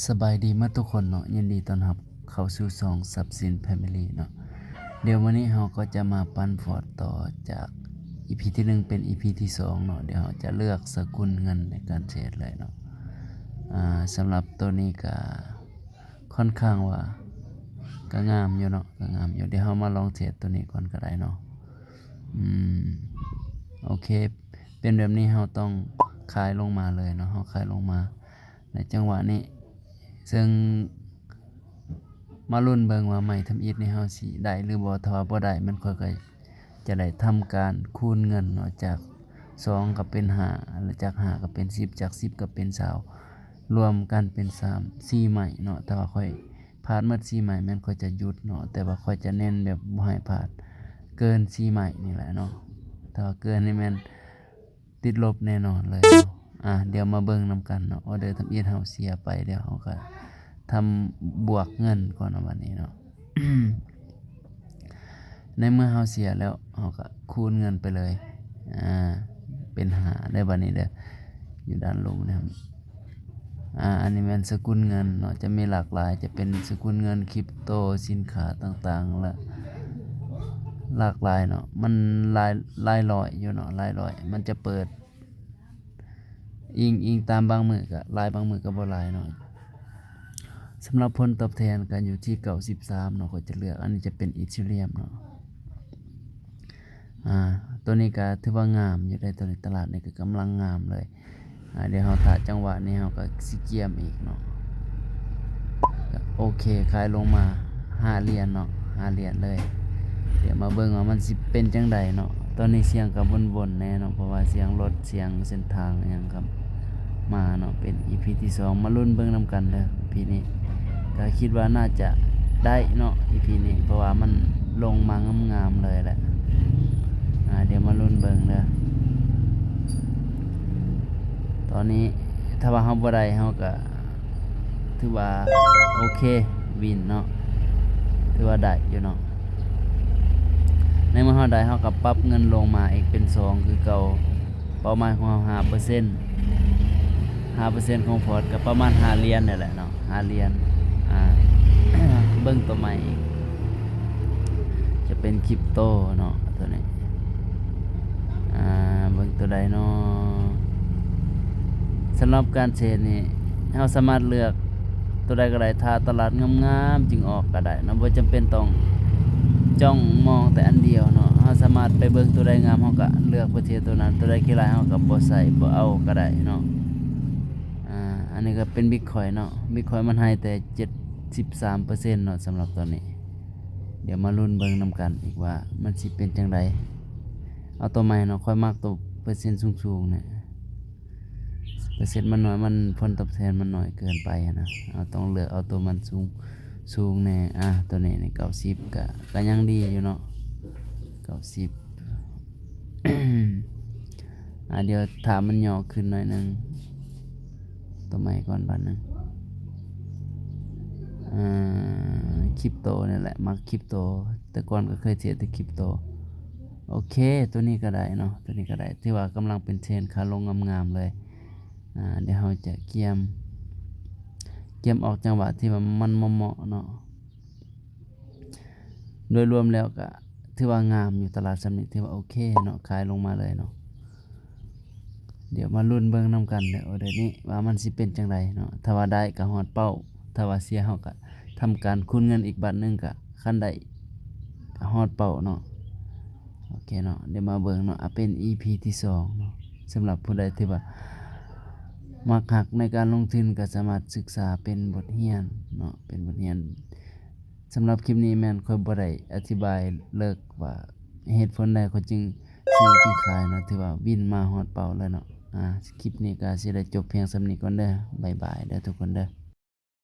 ສະບາຍດີໝົດທຸກຄົນເນາະ, ຍິນດີຕ້ອນຮັບເຂົ້າສູ່ຊ່ອງຊັບສິນແຟມິລີເນາະ. ດຽວມື້ນີ້ເຮົາກໍຈະມາປັ່ນຟອດຕໍ່ຈາກອີພີທີໜຶ່ງເປັນອີພີທີສອງເນາະ. ດຽວເຮົາຈະເລືອກສະກຸນເງິນໃນການເທຣດເລີຍເນາະ. ອາ ສຳລັບໂຕນີ້ກະຄ່ອນຂ້າງວ່າກະງາມຢູ່ເນາະ, ກະງາມຢູ່. ດຽວເຮົາມາລອງເທຣດໂຕນີ້ກ່ອນກະໄດ້ເນາະ. ອືມ ໂອເຄ ເປັນແບບນີ້ເຮົາຕ້ອງຂາຍລົງມາເລີຍເນາະ, ເຮົາຂາຍລົງມາໃນຈັງຫວະນີ້ ເຊິ່ງມາລຸ້ນເບິ່ງວ່າໄມ້ທຳອິດນີ້ເຮົາຊິໄດ້ຫຼືບໍ່. ຖ້າວ່າບໍ່ໄດ້ ມັນຂ້ອຍກໍຈະໄດ້ທຳການຄູນເງິນເນາະ, ຈາກສອງກໍເປັນຫ້າ ແລະ ຈາກຫ້າກໍເປັນສິບ ຈາກສິບກໍເປັນຊາວ ລວມກັນເປັນສາມ ສີ່ໄມ້ເນາະ. ຖ້າວ່າຂ້ອຍພາດໝົດສີ່ໄມ້ ແມ່ນຂ້ອຍຈະຢຸດເນາະ, ແຕ່ວ່າຂ້ອຍຈະເນັ້ນແບບບໍ່ໃຫ້ພາດເກີນສີ່ໄມ້ນີ້ແຫຼະເນາະ. ຖ້າວ່າເກີນນີ້ແມ່ນ ຕິດລົບແນ່ນອນເລີຍເນາະ. ອາ ດຽວມາເບິ່ງນຳກັນເນາະ, ອໍເດີທຳອິດເຮົາເສຍໄປ ດຽວເຮົາກໍທຳບວກເງິນກ່ອນເນາະ ບັດນີ້ເນາະ. ໃນເມື່ອເຮົາເສຍແລ້ວ ເຮົາກໍຄູນເງິນໄປເລີຍ ອາ ເປັນຫ້າເດີ ບັດນີ້ເດີ ຢູ່ດ້ານລຸ່ມນີ້. ອາ ອັນນີ້ແມ່ນສະກຸນເງິນເນາະ, ຈະມີຫຼາກຫຼາຍ ຈະເປັນສະກຸນເງິນຄຣິບໂຕ ສິນຄ້າຕ່າງໆ ແລະ ຫຼາກຫຼາຍເນາະ. ມັນຫຼາຍ ຫຼາຍຮ້ອຍຢູ່ເນາະ, ຫຼາຍຮ້ອຍ. ມັນຈະເປີດອີງ ອີງຕາມ, ບາງມື້ກໍຫຼາຍ ບາງມື້ກໍບໍ່ຫຼາຍເນາະ. ສຳລັບຜົນຕອບແທນກໍຢູ່ທີ່ເກົ້າສິບສາມເນາະ, ຂ້ອຍຈະເລືອກ ອັນນີ້ຈະເປັນອີເທີຣຽມເນາະ. ອາ ໂຕນີ້ກໍຖືວ່າງາມຢູ່ເດ້, ໂຕນີ້ຕະຫຼາດນີ້ກໍກຳລັງງາມເລີຍ. ອາ ດຽວເຮົາຖ້າຈັງຫວະນີ້ ເຮົາກໍຊິກຽມອີກເນາະ. ໂອເຄ ຂາຍລົງມາຫ້າຫຼຽນເນາະ, ຫ້າຫຼຽນເລີຍ. ດຽວມາເບິ່ງວ່າມັນຊິເປັນຈັ່ງໃດເນາະ. ຕອນນີ້ສຽງກໍວົນໆແດ່ເນາະ, ເພາະວ່າສຽງລົດ ສຽງເສັ້ນທາງຫຍັງກໍມາເນາະ. ເປັນອີພີທີສອງ ມາລຸ້ນເບິ່ງນຳກັນເດີ ອີພີນີ້. ກໍຄິດວ່າໜ້າຈະໄດ້ເນາະ ອີພີນີ້ ເພາະວ່າມັນລົງມາງາມໆເລີຍແຫຼະ. ອາ ດຽວມາລຸ້ນເບິ່ງເດີ. ຕອນນີ້ຖ້າວ່າເຮົາບໍ່ໄດ້ ເຮົາກໍຖືວ່າໂອເຄ ວິນເນາະ, ຖືວ່າໄດ້ຢູ່ເນາະ. ໃນເມື່ອເຮົາໄດ້ ເຮົາກໍປັບເງິນລົງມາອີກເປັນສອງຄືເກົ່າ. ເປົ້າໝາຍຂອງເຮົາຫ້າເປີເຊັນ ຫ້າເປີເຊັນຂອງພອດ ກໍປະມານຫ້າຫຼຽນນີ້ແຫຼະເນາະ, ຫ້າຫຼຽນ. ອາ ເບິ່ງຕົວໃໝ່ອີກ ຈະເປັນຄຣິບໂຕເນາະ ຕົວນີ້. ອາ ເບິ່ງຕົວໃດເນາະ. ສຳລັບການເທຣດນີ້ ເຮົາສາມາດເລືອກ ຕົວໃດກໍໄດ້ ຖ້າຕະຫຼາດງາມໆຈຶ່ງອອກກໍໄດ້ເນາະ, ບໍ່ຈຳເປັນຕ້ອງຈ້ອງມອງແຕ່ອັນດຽວເນາະ. ເຮົາສາມາດໄປເບິ່ງຕົວໃດງາມ ເຮົາກໍເລືອກໄປເທຣດຕົວນັ້ນ, ຕົວໃດຂີ້ຮ້າຍ ເຮົາກໍບໍ່ໃສ່ ບໍ່ເອົາກໍໄດ້ເນາະ. ອາ ອັນນີ້ກໍເປັນບິດຄອຍເນາະ, ບິດຄອຍມັນໃຫ້ແຕ່ເຈັດສິບສາມເປີເຊັນເນາະ ສຳລັບຕອນນີ້. ດຽວມາລຸ້ນເບິ່ງນຳກັນອີກວ່າມັນຊິເປັນຈັ່ງໃດ. ເອົາຕົວໃໝ່ເນາະ, ຂ້ອຍມັກຕົວເປີເຊັນສູງໆນີ້. ເປີເຊັນມັນໜ້ອຍ, ມັນ ຜົນຕອບແທນມັນໜ້ອຍເກີນໄປຫັ້ນນະ. ເຮົາຕ້ອງເລືອກເອົາຕົວມັນສູງ ສູງແດ່. ອາ ຕົວນີ້ນີ້ ເກົ້າສິບ ກະ ກະຍັງດີຢູ່ເນາະ ເກົ້າສິບ. ອາ ດຽວຖ້າມັນຫຍໍ້ຂຶ້ນໜ້ອຍໜຶ່ງ, ຕົວໃໝ່ກ່ອນບາດໜຶ່ງ. ອາ ຄຣິບໂຕນີ້ແຫຼະ, ມັກຄຣິບໂຕ, ແຕ່ກ່ອນກໍເຄີຍເທຣດແຕ່ຄຣິບໂຕ. ໂອເຄ ຕົວນີ້ກໍໄດ້ເນາະ, ຕົວນີ້ກໍໄດ້ ຖືວ່າກຳລັງເປັນເທຣນຂາລົງງາມໆເລີຍ. ອາ ດຽວເຮົາຈະກຽມ ກຽມອອກຈັງຫວະທີ່ວ່າມັນເໝາະໆເນາະ. ໂດຍລວມແລ້ວກໍຖືວ່າງາມຢູ່, ຕະຫຼາດຊ່ຳນີ້ຖືວ່າໂອເຄເນາະ, ຂາຍລົງມາເລີຍເນາະ. ດຽວມາລຸ້ນເບິ່ງນຳກັນເດີ ອໍເດີນີ້ວ່າມັນຊິເປັນຈັ່ງໃດເນາະ. ຖ້າວ່າໄດ້ກໍຮອດເປົ້າ, ຖ້າວ່າເສຍເຮົາກໍທຳການຄູນເງິນອີກບາດໜຶ່ງ, ກໍຄັນໄດ້ກໍຮອດເປົ້າເນາະ. ໂອເຄເນາະ, ດຽວມາເບິ່ງເນາະ, ອາ ເປັນອີພີທີສອງເນາະ. ສຳລັບຜູ້ໃດທີ່ວ່າມັກຮັກໃນການລົງທຶນ ກໍສາມາດສຶກສາເປັນບົດຮຽນເນາະ, ເປັນບົດຮຽນ. ສຳລັບຄລິບນີ້ແມ່ນຂ້ອຍບໍ່ໄດ້ອະທິບາຍເລິກວ່າເຫດຜົນໃດຂ້ອຍຈຶ່ງຊື້ຈຶ່ງຂາຍເນາະ, ຖືວ່າວິນມາຮອດເປົ້າແລ້ວເນາະ. ອາ ຄລິບນີ້ກໍຊິໄດ້ຈົບພຽງສ່ຳນີ້ກ່ອນເດີ. ບາຍບາຍເດີທຸກຄົນເດີ.